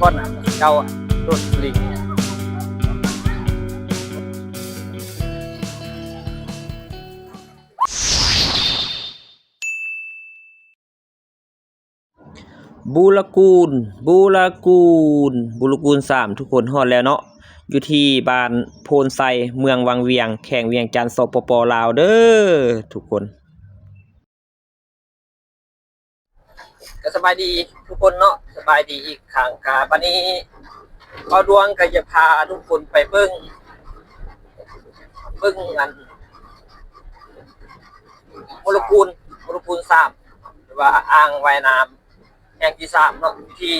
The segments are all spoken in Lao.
ກ່ອນໜ້າເຈົ້າໂດດລິງ. ບູລະກູນ ບູລະກູນ ບູລະກູນສາມ ທຸກຄົນ ຮອດແລ້ວເນາະ ຢູ່ທີ່ບ້ານໂພນໄຊ ເມືອງວັງວຽງ ແຂວງວຽງຈັນ ສປປ ລາວເດີ້ ທຸກຄົນ. ກໍສະບາຍດີທຸກຄົນເນາະ ສະບາຍດີອີກຄັ້ງ. ກະບັດນີ້ ເບົາດວງກໍຈະພາທຸກຄົນໄປເບິ່ງ ເບິ່ງອັນ ໂມລະກູນ ໂມລະກູນສາມ ຫຼືວ່າອ່າງວ່າຍນ້ຳແຫ່ງທີສາມເນາະ ທີ່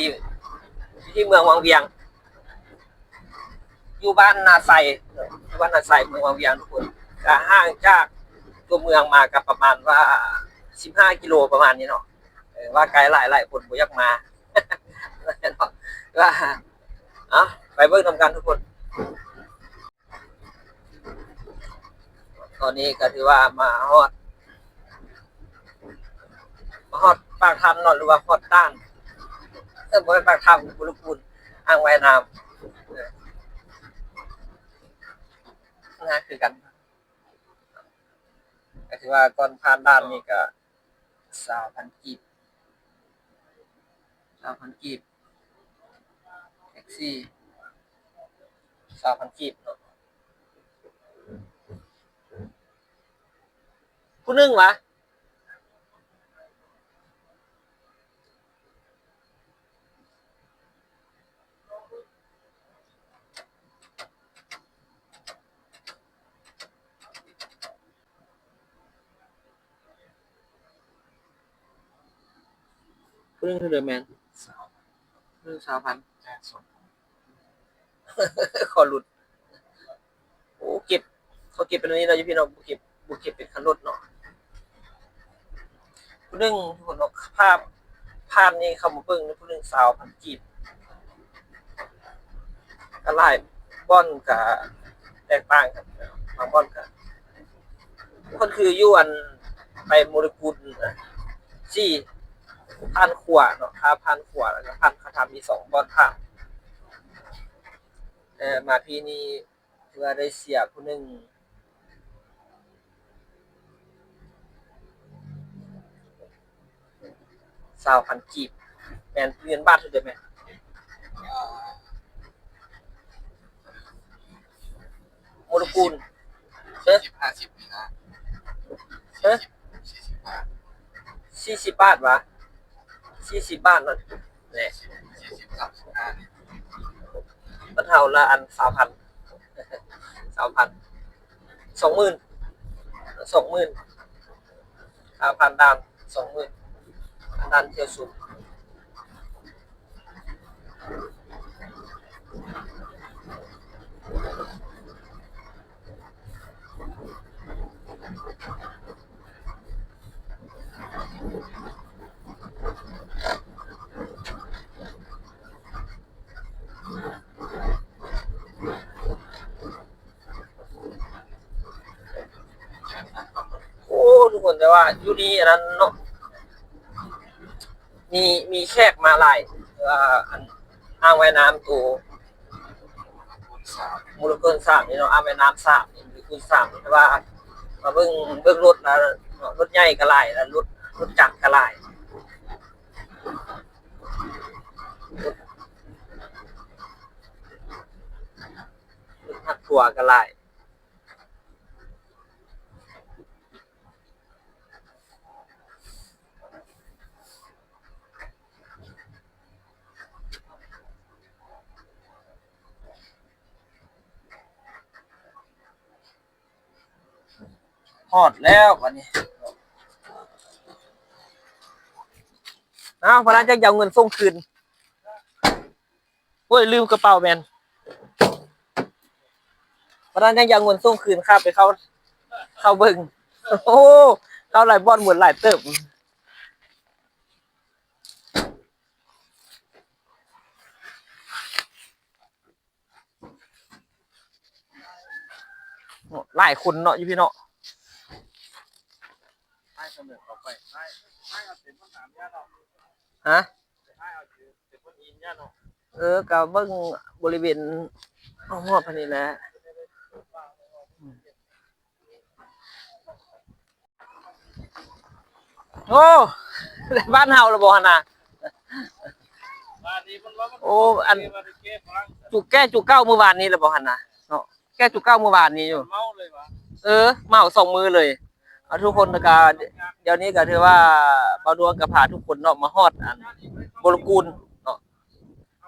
ທີ່ເມືອງວັງວຽງ ຢູ່ບ້ານນາໄຊ ຢູ່ບ້ານນາໄຊ ເມືອງວັງວຽງ ທຸກຄົນ. ກະຫ່າງຈາກຕົວເມືອງມາກະປະມານວ່າສິບຫ້າກິໂລ ປະມານນີ້ເນາະ. ເອີ ວ່າໄກຫຼາຍ ຫຼາຍຄົນບໍ່ຢາກມາເນາະ ວ່າ ເອົາ ໄປເບິ່ງນຳກັນທຸກຄົນ. ຕອນນີ້ກໍຖືວ່າມາຮອດ ມາຮອດປາກຖ້ຳເນາະ ຫຼືວ່າຮອດດ່ານ ເອີ ບໍ່ແມ່ນປາກຖ້ຳ ບຸລະກູນ ອ່າງວ່າຍນ້ຳ ເອີ ງາມຄືກັນ. ກໍຖືວ່າກ່ອນຜ່ານດ່ານນີ້ກໍຊາວພັນກີບ ຊາວພັນກີບ ແທັກຊີຊາວພັນກີບເນາະ ຜູ້ໜຶ່ງຫວາ. ຜູ້ໜຶ່ງເທົ່າໃດແມ່ນ? ຜູ້ໜຶ່ງຊາວພັນ ຂໍຫຼຸດ. ໂອ້ ເກັບ ເຂົາເກັບເປັນອັນນີ້ເນາະ ຢູ່ພີ້ເນາະ ບໍ່ເກັບ ບໍ່ເກັບເປັນຄັນລົດເນາະ. ຜູ້ໜຶ່ງ ທຸກຄົນເນາະ ພາບ ພາບນີ້ເຂົ້າມາເບິ່ງ ຜູ້ໜຶ່ງຊາວພັນກີບ ກໍຫຼາຍບ່ອນກໍແຕກຕ່າງກັນ ບາງບ່ອນກໍ ເພິ່ນຄືຢູ່ອັນ ໄປໂມລະກຸນນະ ສີ່ ຜ່ານຂົວເນາະ ຖ້າຜ່ານຂົວ ແລ້ວກໍຜ່ານ ເຂົາຖ້າມີສອງບ່ອນຜ່ານ ແຕ່ມາພີ້ນີ້ ຖືວ່າໄດ້ເສຍຜູ້ໜຶ່ງ ຊາວພັນກີບ ແມ່ນເງິນບາດເທົ່າໃດແມ່ນ? ໂມລະກຸນ ເອີ ສີ່ສິບ ຫ້າສິບນີ້ນະ ເອີ ສີ່ສິບ ສີ່ສິບ ຫ້າ ສີ່ສິບບາດຫວາ? ສີ່ສິບບາດເນາະ ແຫຼະ ສີ່ສິບ ສາມສິບຫ້ານີ້ ບັດເຮົາລະອັນ ຊາວພັນ ຊາວພັນ ສອງໝື່ນ ສອງໝື່ນ ຄ່າຜ່ານດ່ານ ສອງໝື່ນ ຜ່ານດ່ານທ່ຽວຊຸມ. ໂອ້ ທຸກຄົນ ແຕ່ວ່າຢູ່ນີ້ອັນນັ້ນເນາະ ມີ ມີແຂກມາຫຼາຍ ເອີ ອັນ ອ່າງວ່າຍນ້ຳໂຕ ມູລະກຸນສາມນີ້ເນາະ ອ່າງວ່າຍນ້ຳສາມນີ້ ມູລະກຸນສາມ ແຕ່ວ່າມາເບິ່ງ ເບິ່ງລົດລະ ລົດໃຫຍ່ກໍຫຼາຍ ລະລົດ ລົດຈັກກໍຫຼາຍ ລົດ ລົດຮັບທົວກໍຫຼາຍ. ຮອດແລ້ວບັດນີ້ ອ້າວ ພະນັກງານຈະເອົາເງິນສົ່ງຄືນ. ໂອ້ຍ ລືມກະເປົາແມ່ນ ພະນັກງານຍັງເອົາເງິນສົ່ງຄືນ ຂ້າໄປເຂົ້າ ເຂົ້າເບິ່ງ ໂອ້ ເຂົ້າຫຼາຍບ່ອນໝົດຫຼາຍເຕີບ ຫຼາຍຄົນເນາະ ຢູ່ພີ້ເນາະ ຮະ? ເປັນຄົນອີນຍາເນາະ ເອີ ກະເບິ່ງບໍລິເວນຮອບໆ ຫັ້ນນີ້ແຫຼະ. ໂອ້ ໄດ້ບ້ານເຮົາແລ້ວບໍ່ຫັ້ນນະ? ໂອ້ ອັນ ຈຸ ແກ້ຈຸເກົ້າມື້ວານນີ້ແລ້ວບໍ່ຫັ້ນນະເນາະ? ແກ້ຈຸເກົ້າມື້ວານນີ້ຢູ່. ເອີ ເມົາສອງມື້ເລີຍ. ເອົາ ທຸກຄົນ ແລ້ວກະ ດຽວນີ້ກະຖືວ່າ ບ່າວດວງກະພາທຸກຄົນເນາະ ມາຮອດອັນ ໂມລະກູນເນາະ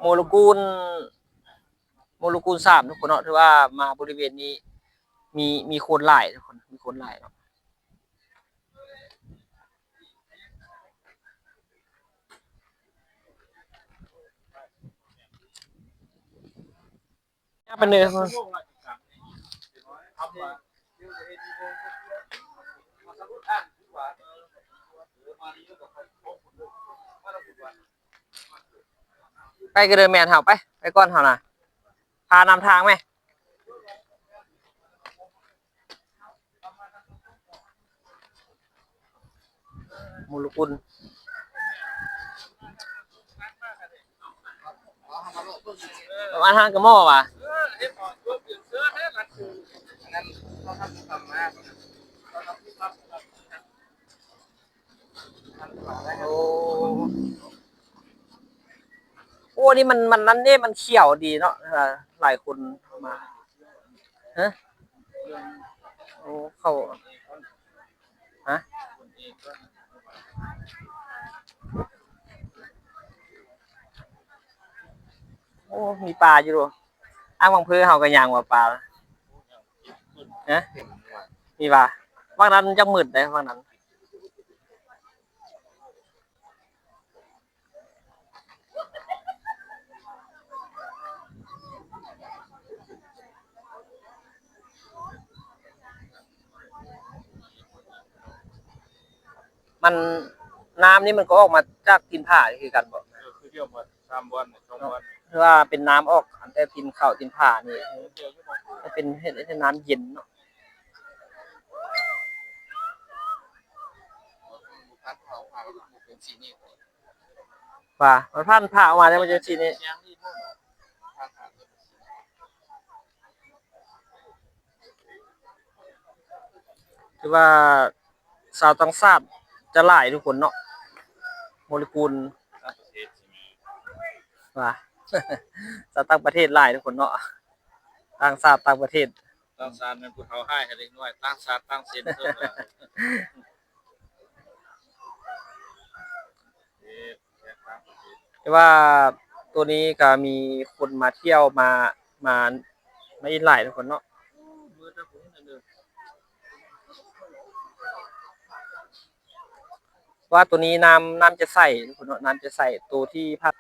ໂມລະກູນ ໂມລະກູນສາມ ທຸກຄົນເນາະ. ຖືວ່າມາບໍລິເວນນີ້ ມີ ມີຄົນຫຼາຍທຸກຄົນ ມີຄົນຫຼາຍເນາະ. ໄປເນີ ໄປກະເດີແມ່ນເຮົາ ໄປ ໄປກ່ອນເຮົານະ ພານຳທາງແມ. ໂມລະກຸນ ປະມານທາງກະໝໍ່ຫວາ. ໂອ້ ໂອ້ ນີ້ມັນ ມັນນັ້ນເດ້ ມັນຂຽວດີເນາະ ຫຼາຍຄົນເຂົ້າມາ. ຮະ ໂອ້ ເຂົ້າ ຮະ ໂອ້ ມີປາຢູ່. ອ້າງວັງເພີເຮົາກະຍ່າງວ່າປາ ຮະ ມີວ່າ ວັງນັ້ນຍັງມືດເດ້ ວັງນັ້ນ. ມັນ ນ້ຳນີ້ມັນກະອອກມາຈາກຕີນຜາຄືກັນບໍ? ເອີ ຄືດຽວໝົດ ສາມບ່ອນ ສອງບ່ອນ ຄືວ່າເປັນນ້ຳອອກອັນແຕ່ຕີນເຂົ້າຕີນຜານີ້ ເອີ ມັນເປັນເຮັດໃຫ້ນ້ຳເຢັນເນາະ. ວ່າ ມັນພັນຜ່າອອກມາແລ້ວມັນຈັ່ງຊີ້ນີ້. ຖືວ່າຊາວຕ່າງຊາດຈະຫຼາຍທຸກຄົນເນາະ ໂມລະກຸນ ວ່າ ຊາວຕ່າງປະເທດຫຼາຍທຸກຄົນເນາະ ຕ່າງຊາດຕ່າງປະເທດ. ຕ່າງຊາດແມ່ນຜູ້ເຖົ້າຮ້າຍໃຫ້ເດັກນ້ອຍ ຕ່າງຊາດຕ່າງເຊັ່ນ. ແຕ່ວ່າໂຕນີ້ກະມີຄົນມາທ່ຽວ ມາ ມາ ມາອີກຫຼາຍທຸກຄົນເນາະ ວ່າໂຕນີ້ນ້ຳ ນ້ຳຈະໃສທຸກຄົນເນາະ ນ້ຳຈະໃສ ໂຕທີ່ຜ່ານ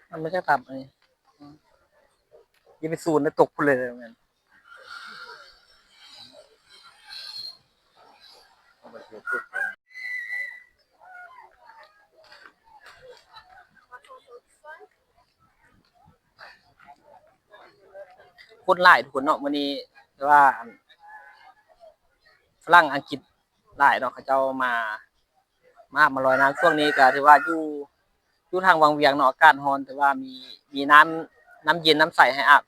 ມັນບໍ່ຈັກຕັບອັນນີ້ ຢ່າໄປສູນແລ້ວຕົກພຸ້ນເລີຍແມ່ນ. ຄົນຫຼາຍທຸກຄົນເນາະ ມື້ນີ້ ແຕ່ວ່າ ອັນ ຝຣັ່ງ ອັງກິດຫຼາຍເນາະ ເຂົາເຈົ້າມາ ມາ ມາລອຍນ້ຳ. ຊ່ວງນີ້ກໍຖືວ່າຢູ່ ຢູ່ທາງວັງວຽງເນາະ ອາກາດຮ້ອນ ແຕ່ວ່າມີ ມີນ້ຳ ນ້ຳເຢັນ ນ້ຳໃສໃຫ້ອາບ.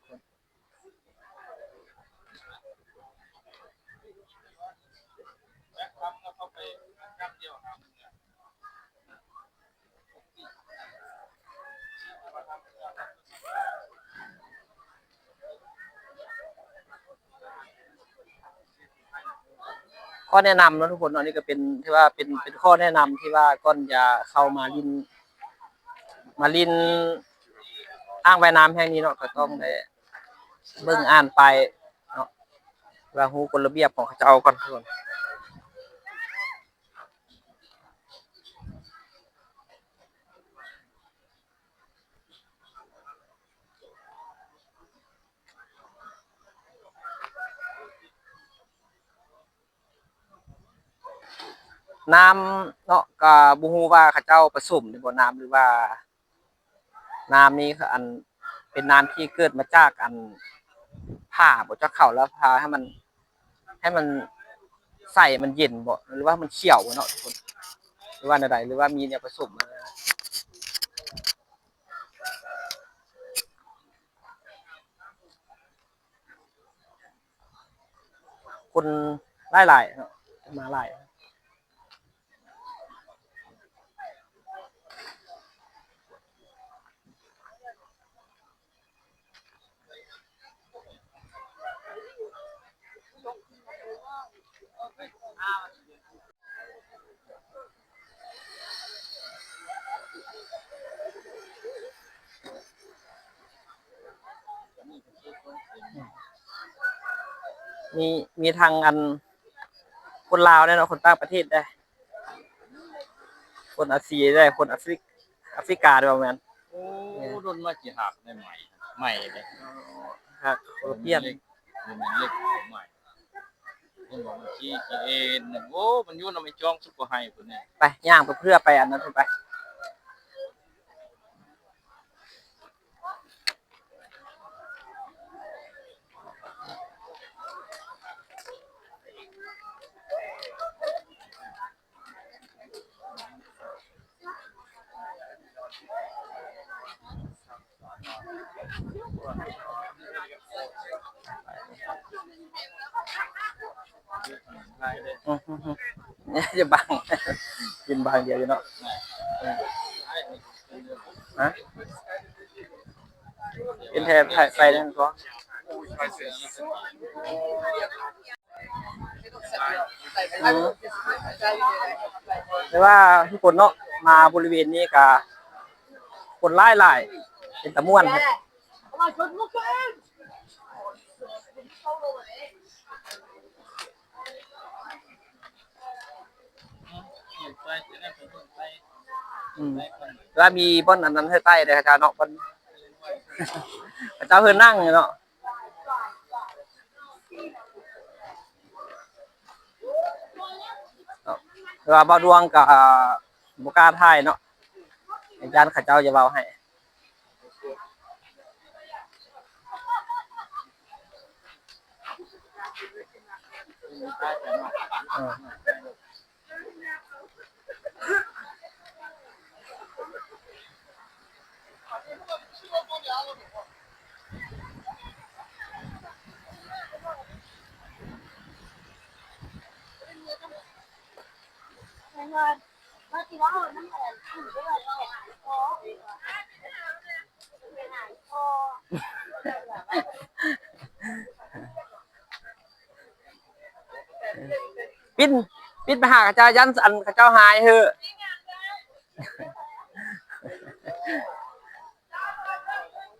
ຂໍ້ແນະນຳເນາະທຸກຄົນເນາະ ນີ້ກໍເປັນ ຖືວ່າເປັນ ເປັນຂໍ້ແນະນຳທີ່ວ່າກ່ອນຈະເຂົ້າມາຫຼິ້ນ ມາຫຼິ້ນອ່າງວ່າຍນ້ຳແຫ່ງນີ້ເນາະ ກໍຕ້ອງໄດ້ເບິ່ງອ່ານປ້າຍເນາະ ວ່າຮູ້ກົດລະບຽບຂອງເຂົາເຈົ້າກ່ອນທຸກຄົນ. ນ້ຳເນາະ ກໍບໍ່ຮູ້ວ່າເຂົາເຈົ້າປະສົມນີ້ບໍ່ ນ້ຳ ຫຼືວ່ານ້ຳນີ້ ອັນ ເປັນນ້ຳທີ່ເກີດມາຈາກ ອັນ ຜ່າບໍ່ ເຈົ້າ ເຂົາລະຜ່າໃຫ້ມັນ ໃຫ້ມັນໃສ ມັນເຢັນບໍ່ ຫຼືວ່າມັນຂຽວບໍ່ເນາະທຸກຄົນ ຫຼືວ່າແນວໃດ ຫຼືວ່າມີແນວປະສົມມາ. ຄົນຫຼາຍໆເນາະ ມາຫຼາຍ. ມີ ມີທັງ ອັນ ຄົນລາວແດ່ເນາະ ຄົນຕ່າງປະເທດແດ່ ຄົນອາຊີແດ່ ຄົນອາຟຣິກ ອາຟຣິກາແດ່ ບໍ່ແມ່ນ. ໂອ້ ດົນມາຊິຫັກໄດ້ໃໝ່ ໃໝ່ເດ້ ຫັກຄົນລະປ່ຽນ ບໍ່ແມ່ນເຫຼັກໃໝ່ ເຫັນບໍ່ ມັນຂີ້ຂີ້ເອັນ ໂອ້ ມັນຢູ່ນຳໄອ້ຈອງສຸກກໍໄຫ້ພຸ້ນນີ້. ໄປ ຍ່າງໄປເພື່ອໄປອັນນັ້ນພຸ້ນໄປ. ອືມ ຢ່າບັງ ກິນບາງດຽວຢູ່ເນາະ. ຮະ ເປັນແທ້ໄປນັ້ນກໍ ອືມ ແຕ່ວ່າທຸກຄົນເນາະ ມາບໍລິເວນນີ້ກະຄົນຫຼາຍໆ ເປັນຕາມ່ວນ. ອືມ ແລ້ວມີບ່ອນອັນນັ້ນໃຫ້ໄຕ່ເດ້ ເຈົ້າເນາະ ບ່ອນ ເຈົ້າເພິ່ນນັ່ງເນາະ. ແຕ່ວ່າບ່າວດວງກໍ ອ່າ ບໍ່ກ້າຖ່າຍເນາະ ຢ້ານເຂົາເຈົ້າຈະເວົ້າໃຫ້. ປິ່ນ ປິ່ນໄປຫາເຂົາເຈົ້າ ຢ້ານອັນເຂົາເຈົ້າຫາຍເຮີ້.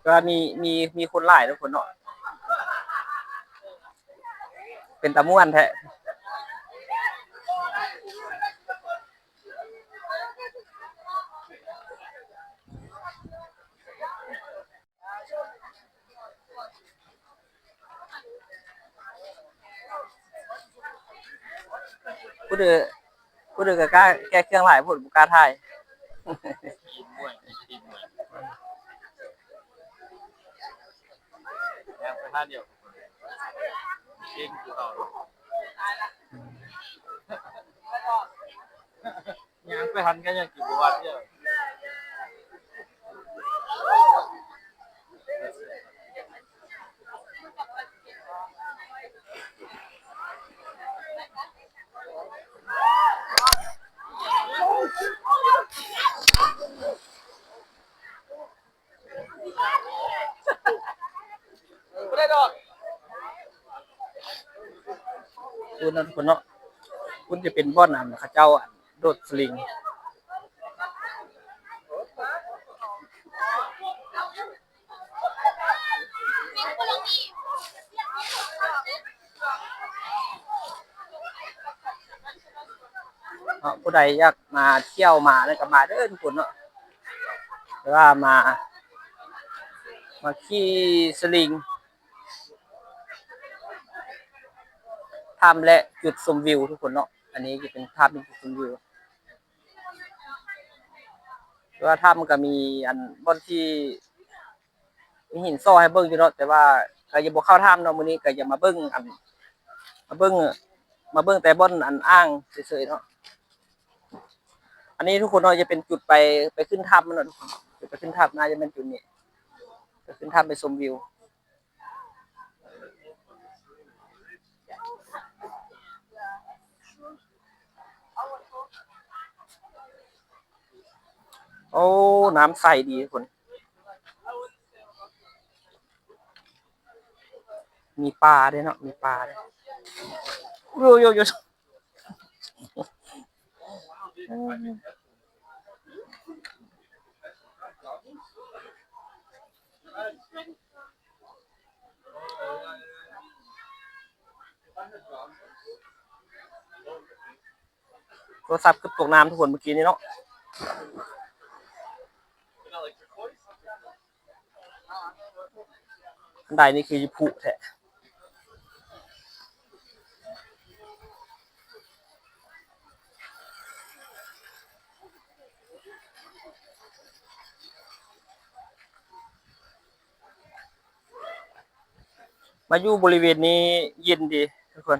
ແຕ່ວ່າມີ ມີ ມີຄົນຫຼາຍທຸກຄົນເນາະ ເປັນຕາມ່ວນແທ້. ຜູ້ເດີ ຜູ້ເດີກໍກ້າແກ້ເຄື່ອງຫຼາຍໂພດ ບໍ່ກ້າຖ່າຍ. ຍ່າງໄປທາງດຽວ ເກັ່ງຄືເກົ່າ. ຍ່າງໄປຫັ້ນກໍຍັງກິນບໍ່ຫວາດເດີ. ພຸ້ນນະທຸກຄົນເນາະ ພຸ້ນຈະເປັນບ່ອນ ອັນ ເຂົາເຈົ້າ ອັນ ໂດດສະລິງ. ເນາະ ຜູ້ໃດຢາກມາທ່ຽວມານັ້ນກໍມາເດີທຸກຄົນເນາະ ຫຼືວ່າມາ ມາຂີ່ສະລິງ ຖ້ຳ ແລະ ຈຸດຊົມວິວທຸກຄົນເນາະ. ອັນນີ້ຈະເປັນຖ້ຳ ຈຸດຊົມວິວ ແຕ່ວ່າຖ້ຳກໍມີ ອັນ ບ່ອນທີ່ ມີຫີນສໍໃຫ້ເບິ່ງຢູ່ເນາະ ແຕ່ວ່າກໍຍັງບໍ່ເຂົ້າຖ້ຳເນາະ. ມື້ນີ້ກໍຢາກມາເບິ່ງ ອັນ ມາເບິ່ງ ມາເບິ່ງແຕ່ບ່ອນ ອັນ ອ່າງເສີຍໆເນາະ. ອັນນີ້ທຸກຄົນເນາະ ຈະເປັນຈຸດໄປ ໄປຂຶ້ນຖ້ຳເນາະ ໄປຂຶ້ນຖ້ຳ ໜ້າຈະແມ່ນຈຸດນີ້ ໄປຂຶ້ນຖ້ຳ ໄປຊົມວິວ. ໂອ້ ນ້ຳໃສດີທຸກຄົນ ມີປາເດ້ເນາະ ມີປາເດ້. ໂຢໂຢໂຢ ໂທລະສັບເກືອບຕົກນ້ຳທຸກຄົນ ເມື່ອກີ້ນີ້ເນາະ. ອັນໃດນີ້ຄືຜຸແທ້. ມາຢູ່ບໍລິເວນນີ້ເຢັນດີທຸກຄົນ.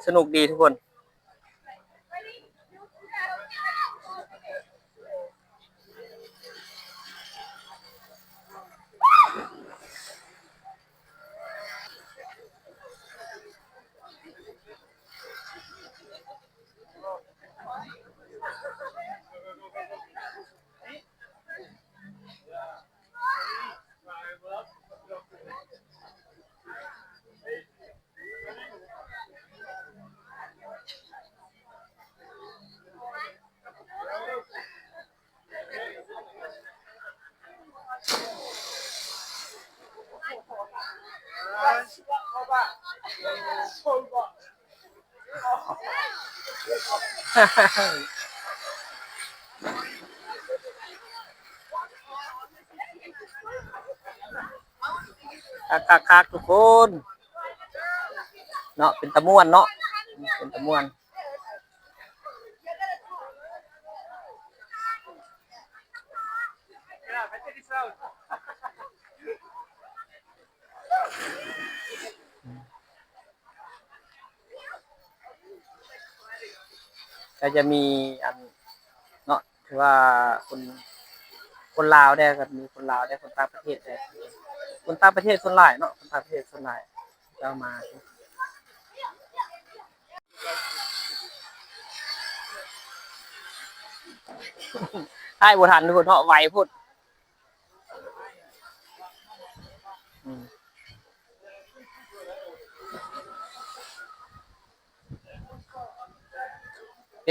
ສະໜຸກດີທຸກຄົນ. ຄັກໆໆ ທຸກຄົນເນາະ ເປັນຕາມ່ວນເນາະ ເປັນຕາມ່ວນ. ກໍຈະມີອັນເນາະ ຄືວ່າຄົນ ຄົນລາວແດ່ ກໍມີຄົນລາວແດ່ ຄົນຕ່າງປະເທດແດ່ ຄົນຕ່າງປະເທດສ່ວນຫຼາຍເນາະ ຄົນຕ່າງປະເທດສ່ວນຫຼາຍເຈົ້າມາ. ຖ່າຍບໍ່ທັນພຸ້ນເນາະ ໄວພຸ້ນ. ອື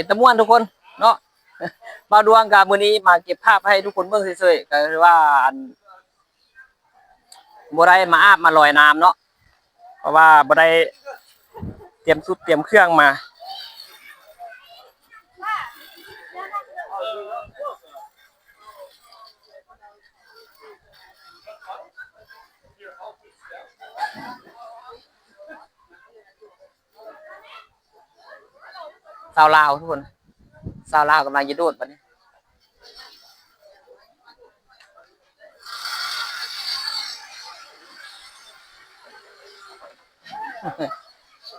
ມ. ປັນຕາມ່ວນທຸກຄົນເນາະ. ບ່າວດວງກະມື້ນີ້ມາເກັບພາບໃຫ້ທຸກຄົນເບິ່ງເສີຍໆ ກະຄືວ່າ ອັນ ບໍ່ໄດ້ມາອາບມາລອຍນ້ຳເນາະ ເພາະວ່າບໍ່ໄດ້ຕຽມຊຸດຕຽມເຄື່ອງມາ. ຊາວລາວທຸກຄົນ ຊາວລາວກຳລັງຈະໂດດບັດນີ້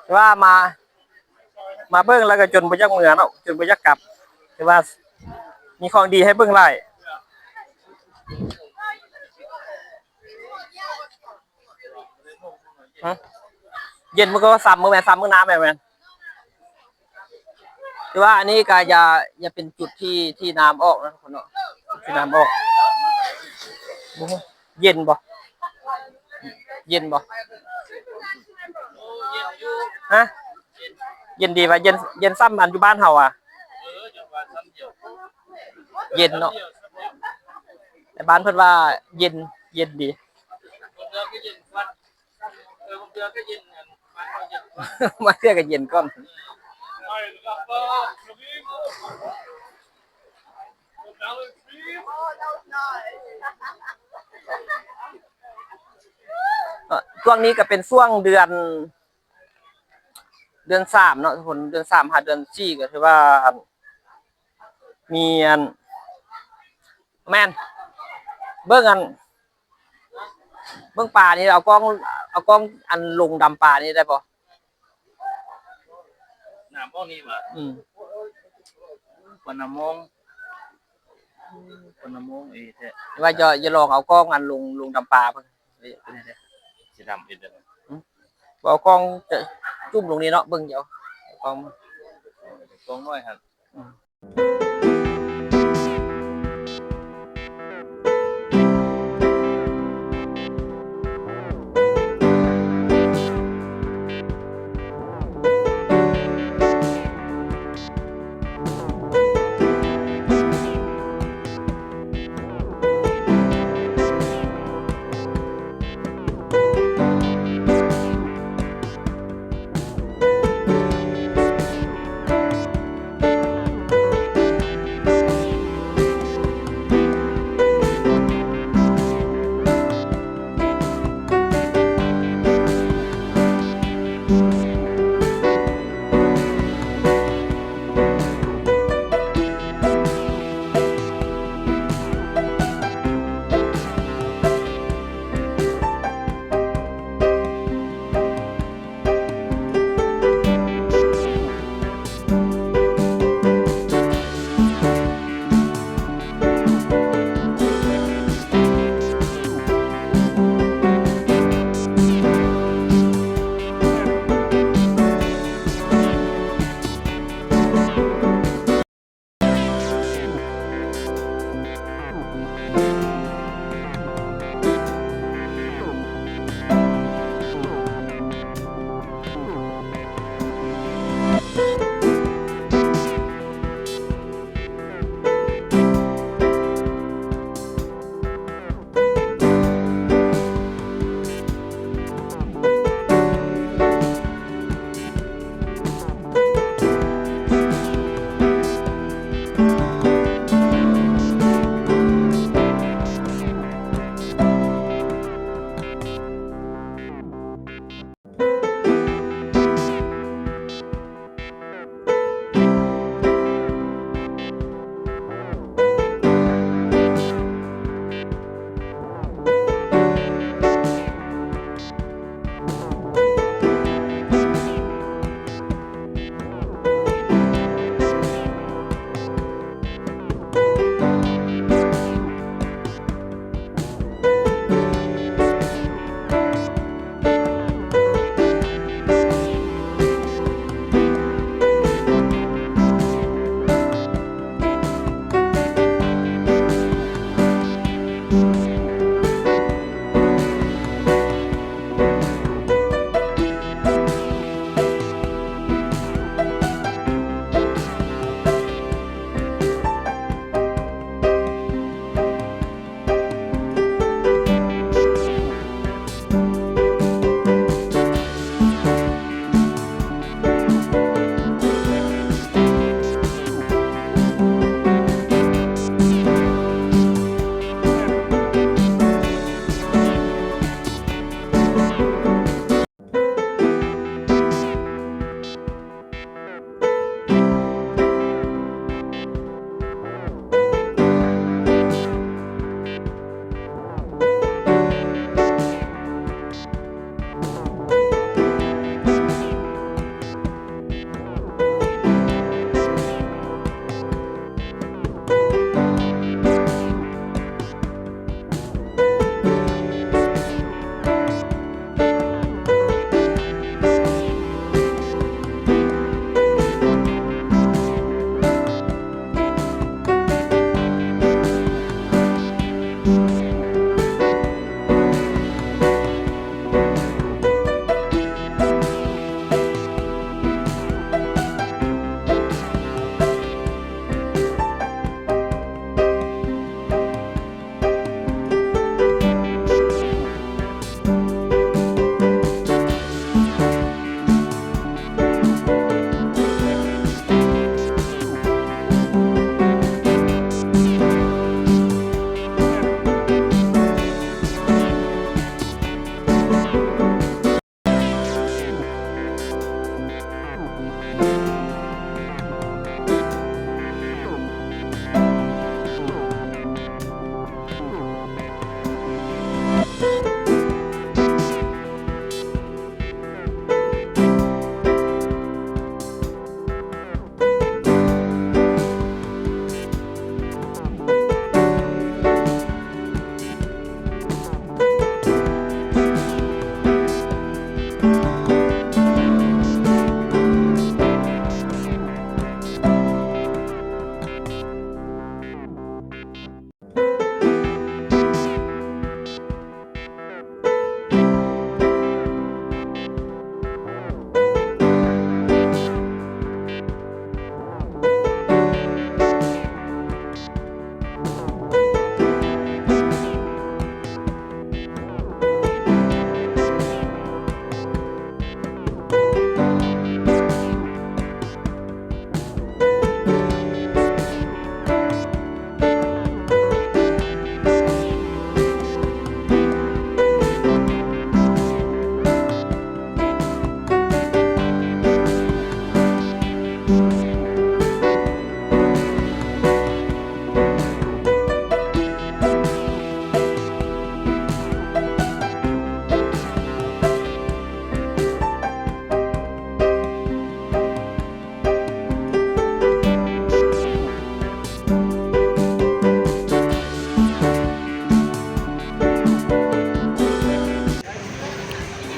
ແຕ່ວ່າມາ ມາເບິ່ງແລ້ວກໍຈົນບໍ່ຢາກເມືອເນາະ ຈົນບໍ່ຢາກກັບ ແຕ່ວ່າມີຂອງດີໃຫ້ເບິ່ງຫຼາຍ. ຮະ ເຢັນ ມັນກໍຊ້ຳມື້ແມ່ນ ຊ້ຳມື້ໜ້າແມ່ນ ແມ່ນ ແຕ່ວ່າອັນນີ້ກໍຢ່າ ຢ່າເປັນຈຸດທີ່ ທີ່ນ້ຳອອກນະທຸກຄົນເນາະ ທີ່ນ້ຳອອກ. ໂອ້ໂຫ ເຢັນບໍ່ ເຢັນບໍ່ ຮະ ເຢັນດີວ່າ ເຢັນ ເຢັນຊ້ຳອັນຢູ່ບ້ານເຮົາອະ ເຢັນເນາະ ແຕ່ບ້ານເພິ່ນວ່າເຢັນ ເຢັນດີ. ບາງເທື່ອກໍເຢັນກ່ອນ ເນາະ. ຊ່ວງນີ້ກໍເປັນຊ່ວງເດືອນ ເດືອນສາມເນາະທຸກຄົນ ເດືອນສາມຫາເດືອນສີ່ ກໍຖືວ່າ ມີອັນ ແມ່ນ ເບິ່ງອັນ ເບິ່ງປານີ້ ເອົາກ້ອງ ເອົາກ້ອງອັນລົງດຳປານີ້ໄດ້ບໍ່? ນ້ຳອອກນີ້ຫວາ? ອືມ ປານ້ຳມອງ ປານ້ຳມອງເອີແທ້ ວ່າຈະ ຈະລອງເອົາກ້ອງອັນລົງ ລົງດຳປາເບິ່ງ ເປັນຈັ່ງໃດ? ຊິດຳເຮັດໄດ້ບໍ່? ອືມ ບໍ່ ເອົາກ້ອງຈະຈຸ້ມລົງນີ້ເນາະ ເບິ່ງ ດຽວເອົາກ້ອງ ກ້ອງນ້ອຍຫັ້ນ ອືມ.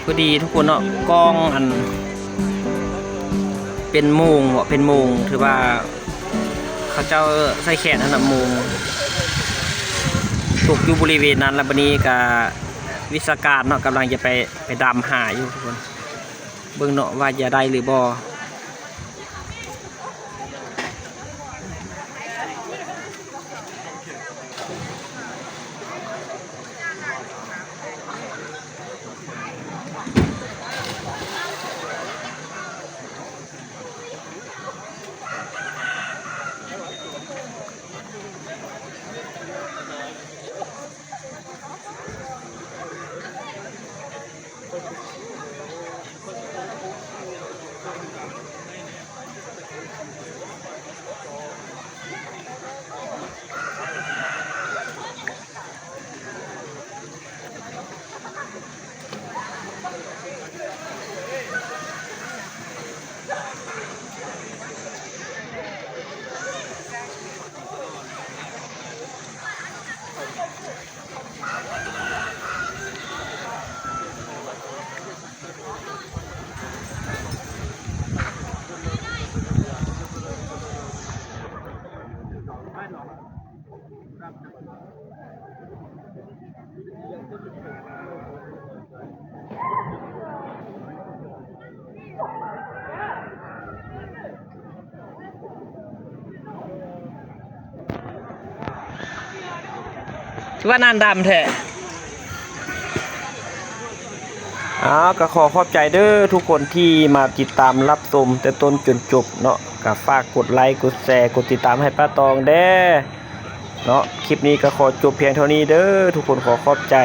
ພໍດີທຸກຄົນເນາະ ກ້ອງອັນ ເປັນໂມງເນາະ ເປັນໂມງ ຖືວ່າເຂົາເຈົ້າໃສ່ແຂນຫັ້ນນະ ໂມງ ຕົກຢູ່ບໍລິເວນນັ້ນ ແລ້ວບັດນີ້ກະວິຊາການເນາະ ກຳລັງຈະໄປ ໄປດຳຫາຢູ່ທຸກຄົນ ເບິ່ງເນາະວ່າຈະໄດ້ຫຼືບໍ່. ຄືວ່າໜ້າດຳແທ້. ອ້າວ ກໍຂໍຂອບໃຈເດີທຸກຄົນທີ່ມາຕິດຕາມຮັບຊົມແຕ່ຕົ້ນຈົນຈົບເນາະ ກໍຝາກກົດໄລ ກົດແຊ ກົດຕິດຕາມໃຫ້ປ້າຕອງແດ່ເນາະ. ຄລິບນີ້ກໍຂໍຈົບພຽງເທົ່ານີ້ເດີທຸກຄົນ ຂໍຂອບໃຈ.